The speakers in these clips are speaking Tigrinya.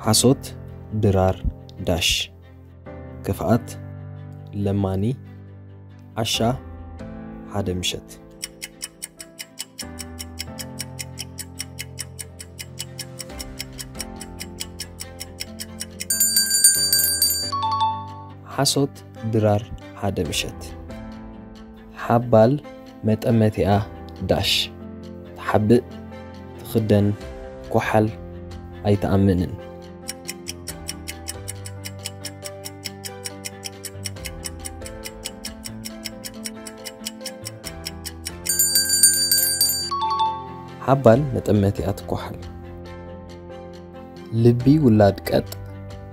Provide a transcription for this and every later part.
ሓሶት ድራር ዳሽ። ክፍኣት ለማኒ ዓሻ ሓደ ምሸት። ሓሶት ድራር ሓደ ምሸት። ሓባል መጠመቲኣ ዳሽ። ትሓብእ ትኽደን ኮሓል ኣይትኣምንን። ሓባል መጠመቲኣ ትኮሓል። ልቢ ውላድ ቀጥ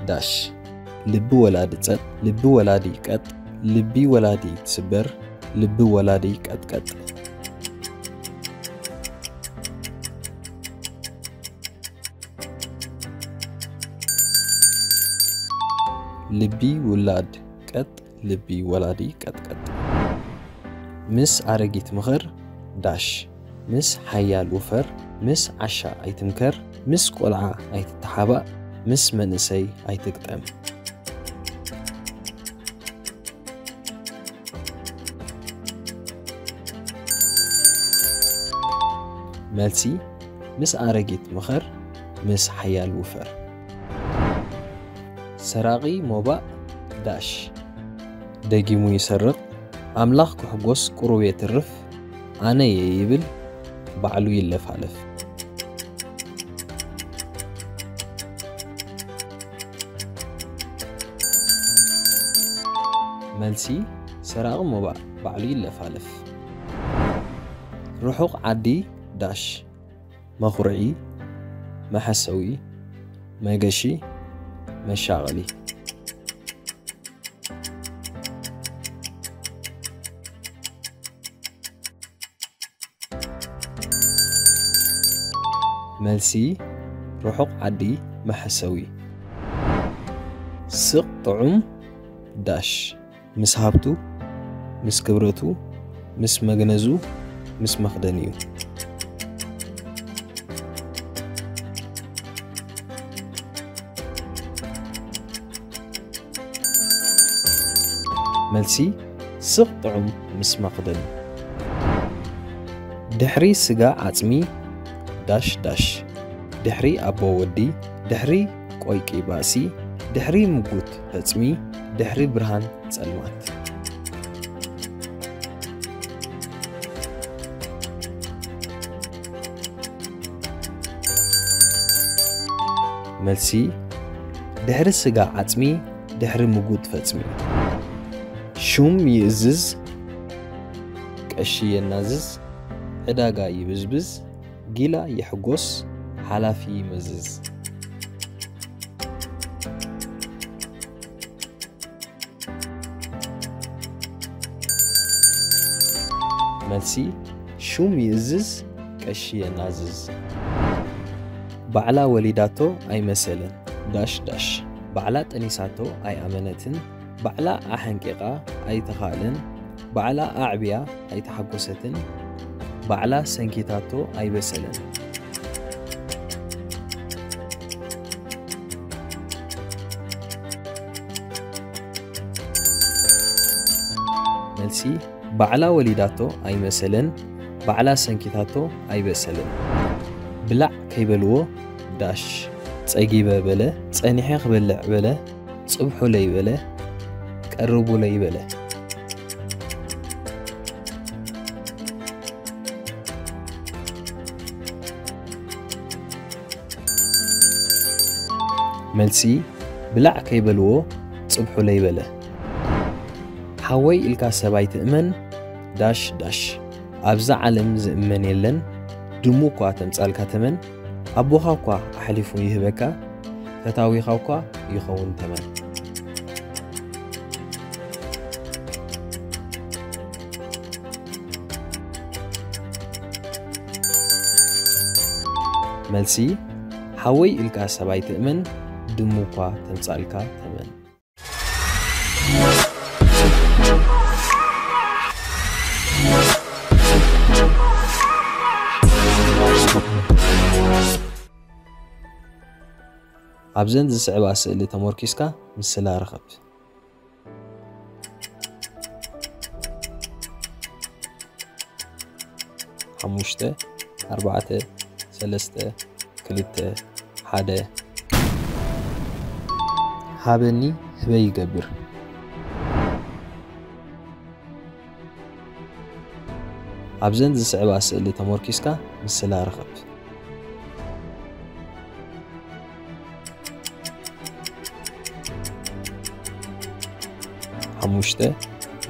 ዳሽ። ልቢ ወላዲ ጸጥ፣ ልቢ ወላዲ ቀጥ፣ ልቢ ወላዲ ትስበር፣ ልቢ ወላዲ ቀጥቀጥ። ልቢ ውላድ ቀጥ፣ ልቢ ወላዲ ቀጥቀጥ። ምስ ኣረጊት ምኸር ዳሽ። ምስ ሓያል ውፈር፣ ምስ ዓሻ ኣይትምከር፣ ምስ ቆልዓ ኣይትተሓባእ፣ ምስ መንእሰይ ኣይትግጠም። መልሲ፣ ምስ ኣረጊት ምኸር፣ ምስ ሓያል ውፈር። ሰራቒ ሞባእ ዳሽ። ደጊሙ ይሰርቕ፣ ኣምላኽ ክሕጎስ ቁሩብ የትርፍ፣ ኣነ እየ ይብል፣ ባዕሉ ይለፋለፍ። መልሲ፣ ሰራቒ ሞባእ ባዕሉ ይለፋለፍ። ርሑቕ ዓዲ ዳሽ። መኹርዒ፣ መሐሰዊ፣ መገሺ፣ መሻቐሊ። መልሲ፣ ርሑቕ ዓዲ መሐሰዊ። ስቕ ጥዑም ዳሽ። ምስ ሃብቱ፣ ምስ ክብረቱ፣ ምስ መግነዙ፣ ምስ መኽደኒኡ። መልሲ፣ ስቕ ጥዑም ምስ መኽደኑ። ድሕሪ ስጋ ዓጽሚ ዳሽ ዳሽ። ድሕሪ ኣቦ ወዲ፣ ድሕሪ ቆይቂ ባእሲ፣ ድሕሪ ምጉት ፈጽሚ፣ ድሕሪ ብርሃን ጸልማት። መልሲ፣ ድሕሪ ስጋ ዓጽሚ፣ ድሕሪ ምጉት ፈጽሚ። ሹም ይእዝዝ፣ ቀሺ የናዝዝ፣ ዕዳጋ ይብዝብዝ፣ ጊላ ይሕጎስ፣ ሓላፊ ይመዝዝ። መልሲ፣ ሹም ይእዝዝ፣ ቀሺ የናዝዝ። ባዕላ ወሊዳቶ ኣይመሰለን፣ ዳሽ ዳሽ። ባዕላ ጠኒሳቶ ኣይኣመነትን፣ ባዕላ ኣሐንቂቓ ኣይተኻእለን፣ ባዕላ ኣዕብያ ኣይተሓጎሰትን፣ ባዕላ ሰንኪታቶ ኣይበሰለን። መልሲ፣ ባዕላ ወሊዳቶ ኣይመሰለን፣ ባዕላ ሰንኪታቶ ኣይበሰለን። ብላዕ ከይበልዎ ዳሽ። ጸጊበ በለ፣ ጸኒሐ ክበልዕ በለ፣ ጽብሑለይ በለ፣ ቀርቡለይ በለ። መልሲ፣ ብላዕ ከይበልዎ ጽብሑለይ በለ። ሓወይ ኢልካ ሰብ ኣይትእመን፣ ዳሽ ዳሽ። ኣብዛ ዓለም ዝእመን የለን፣ ድሙ እኳ ተምጻልካ ተመን። ኣቦኻ እኳ ኣሕሊፉ ይህበካ፣ ፈታዊኻ እኳ ይኸውን ተመን። መልሲ፣ ሓወይ ኢልካ ሰብ ኣይትእመን፣ ድሙ እኳ ተምጻልካ ተመን። ኣብዘን ዝስዕባ ስእሊ ተሞርኪስካ ምስላ ርኸብ። ሓሙሽተ፣ ኣርባዕተ፣ ሰለስተ፣ ክልተ፣ ሓደ። ሃበኒ ህበይ ይገብር። ኣብዘን ዝስዕባ ስእሊ ተሞርኪስካ ምስላ ርኸብ። ሓሙሽተ፣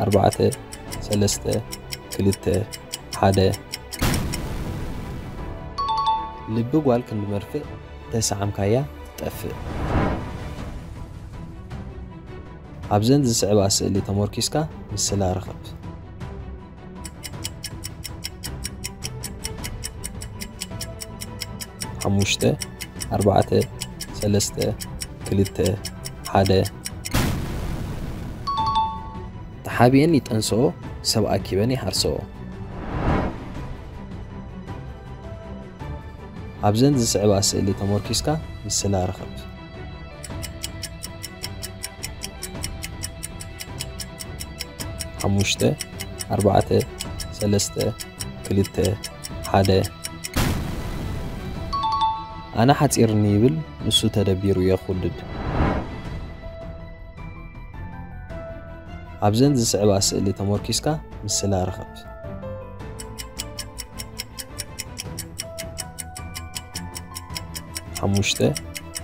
ኣርባዕተ፣ ሰለስተ፣ ክልተ፣ ሓደ። ልቢ ጓል ክንዲ መርፍእ ተሰዓምካያ ትጠፍእ። ኣብዘን ዝስዕባ ስእሊ ተሞርኪስካ ምስላ ርኸብ። ሓሙሽተ፣ ኣርባዕተ፣ ሰለስተ፣ ክልተ፣ ሓደ። ተሓቢኤን ይጠንስኦ፣ ሰብ ኣኪበን ይሓርሰኦ። ኣብዘን ዝስዕባ ስእሊ ተሞርኪስካ ምስላ ርኸብ። ሓሙሽተ፣ ኣርባዕተ፣ ሰለስተ፣ ክልተ፣ ሓደ። ኣነ ሓጺርኒ ይብል፣ ንሱ ተደቢሩ የኹልድ። ኣብዘን ዝስዕባ ስእሊ ተሞርኪስካ ምስላ ርኸብ። ሓሙሽተ፣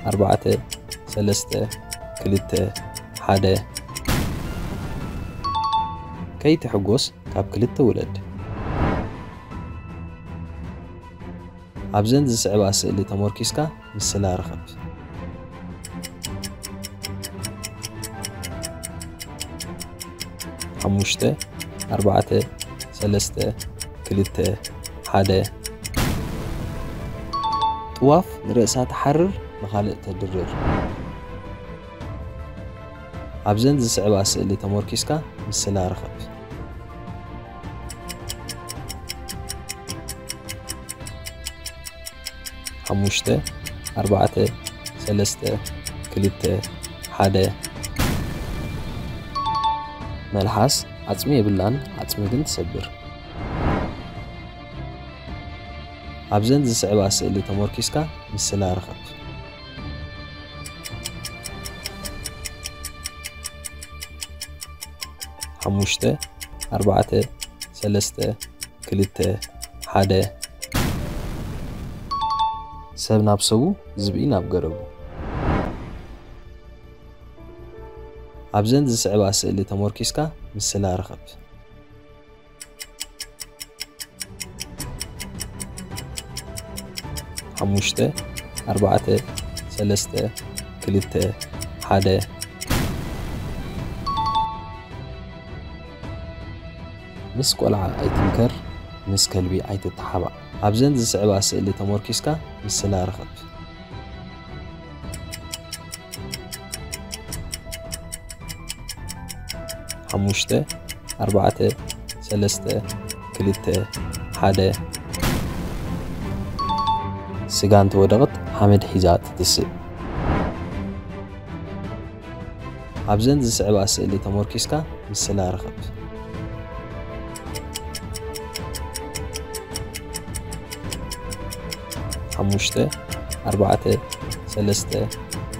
ኣርባዕተ፣ ሰለስተ፣ ክልተ፣ ሓደ። ከይትሕጎስ ካብ ክልተ ውለድ። ኣብዘን ዝስዕባ ስእሊ ተሞርኪስካ ምስላ ርኸብ። ሓሙሽተ፣ ኣርባዕተ፣ ሰለስተ፣ ክልተ፣ ሓደ። ጥዋፍ ንርእሳ ትሓርር፣ ንኻልእ ተድርር። ኣብዘን ዝስዕባ ስእሊ ተሞርኪስካ ምስላ ርኸብ። ሓሙሽተ፣ ኣርባዕተ፣ ሰለስተ፣ ክልተ፣ ሓደ። መልሓስ ዓጽሚ የብላን፣ ዓጽሚ ግን ትሰብር። ኣብዘን ዝስዕባ ስእሊ ተሞርኪስካ ምስላ ርኸብ። ሓሙሽተ፣ ኣርባዕተ፣ ሰለስተ፣ ክልተ፣ ሓደ። ሰብ ናብ ሰቡ፣ ዝብኢ ናብ ገረቡ። ኣብዘን ዝስዕባ ስእሊ ተሞርኪስካ ምስላ ርኸብ። ሓሙሽተ፣ ኣርባዕተ፣ ሰለስተ፣ ክልተ፣ ሓደ። ምስ ቆልዓ ኣይትምከር፣ ምስ ከልቢ ኣይትተሓባእ። ኣብዘን ዝስዕባ ስእሊ ተሞርኪስካ ምስላ ርኸብ። ሓሙሽተ፣ ኣርባዕተ፣ ሰለስተ፣ ክልተ፣ ሓደ። ስጋ እንተወደቐት ሓመድ ሒዛ ትትስእ። ኣብዘን ዝስዕባ ስእሊ ተሞርኪስካ ምስላ ርኸብ። ሓሙሽተ፣ ኣርባዕተ፣ ሰለስተ፣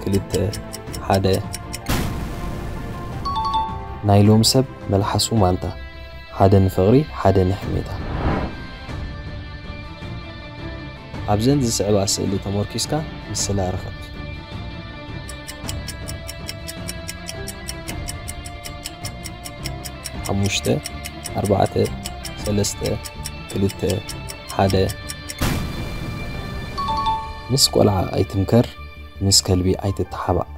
ክልተ፣ ሓደ። ናይ ሎም ሰብ መልሓሱ ማንታ፣ ሓደ ንፍቕሪ፣ ሓደ ንሕሜታ። ኣብዘን ዝስዕባ ስእሊ ተሞርኪስካ ምስላ ርኸብ። ሓሙሽተ፣ ኣርባዕተ፣ ሰለስተ፣ ክልተ፣ ሓደ። ምስ ቆልዓ ኣይትምከር፣ ምስ ከልቢ ኣይትተሓባእ።